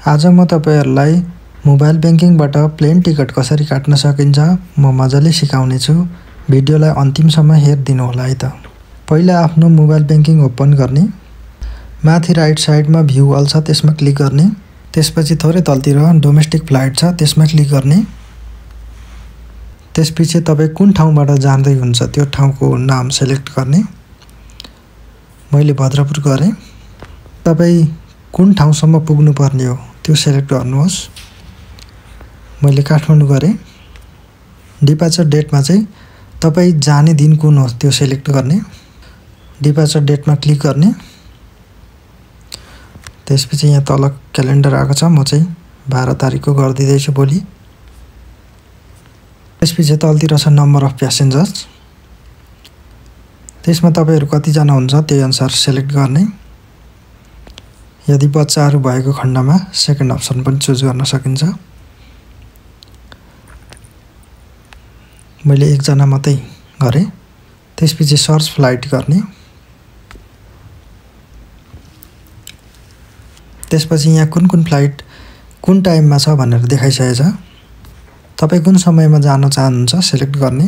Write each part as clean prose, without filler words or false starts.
आज म तपाईहरुलाई मोबाइल बैंकिङबाट प्लेन टिकट कसरी काट्न सकिन्छ म मजाले सिकाउने छु। भिडियोलाई अन्तिमसम्म हेर्दिनु होला है त। पहिला आफ्नो मोबाइल बैंकिङ ओपन गर्ने, माथि राइट साइडमा भ्यू अल छ त्यसमा क्लिक गर्ने, त्यसपछि थोरै तलतिर डोमेस्टिक फ्लाइट छ त्यसमा क्लिक गर्ने। त्यसपछि तपाई कुन ठाउँबाट जाँदै हुन्छ त्यो ठाउँको नाम सिलेक्ट गर्ने। मैले भद्रपुर गरे। तपाई कुन ठाउँसम्म पुग्नु पर्ने हो त्यो सिलेक्ट गर्नुहोस्। मैले काठमाडौँ गरे। डिपार्चर डेटमा चाहिँ तपाई जाने दिन कुन हो त्यो सिलेक्ट गर्ने। डिपार्चर डेटमा क्लिक गर्ने। त्यसपछि यहाँ तल क्यालेन्डर आएको छ, म चाहिँ 12 तारिखको गर्दिदै छु भोलि। त्यसपछि तलतिर छ नम्बर अफ प्यासेन्जर्स। त्यसमा तपाईहरु कति जना हुन्छ त्यही अनुसार सिलेक्ट गर्ने। यदि बच्चाहरु भएको खण्डमा सेकेन्ड अप्सन पनि चुज गर्न सकिन्छ। मैले एक जना मात्रै गरे। त्यसपछि सर्च फ्लाइट गर्ने। त्यसपछि यहाँ कुन फ्लाइट कुन टाइममा छ भनेर देखाइसकेछ। तपाई कुन समयमा जान चाहनुहुन्छ सिलेक्ट गर्ने।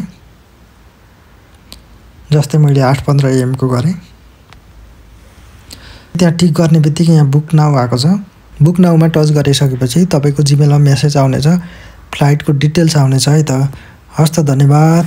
जस्तै मैले 8:15 AM को गरे। त्यहाँ टिक गर्ने बित्तिकै यहाँ बुक नाउ आएको छ। बुक नाउमा टच गरिसकेपछि तपाईको जीमेलमा मेसेज आउनेछ, फ्लाइटको डिटेल्स आउनेछ है त। हस्त धन्यवाद।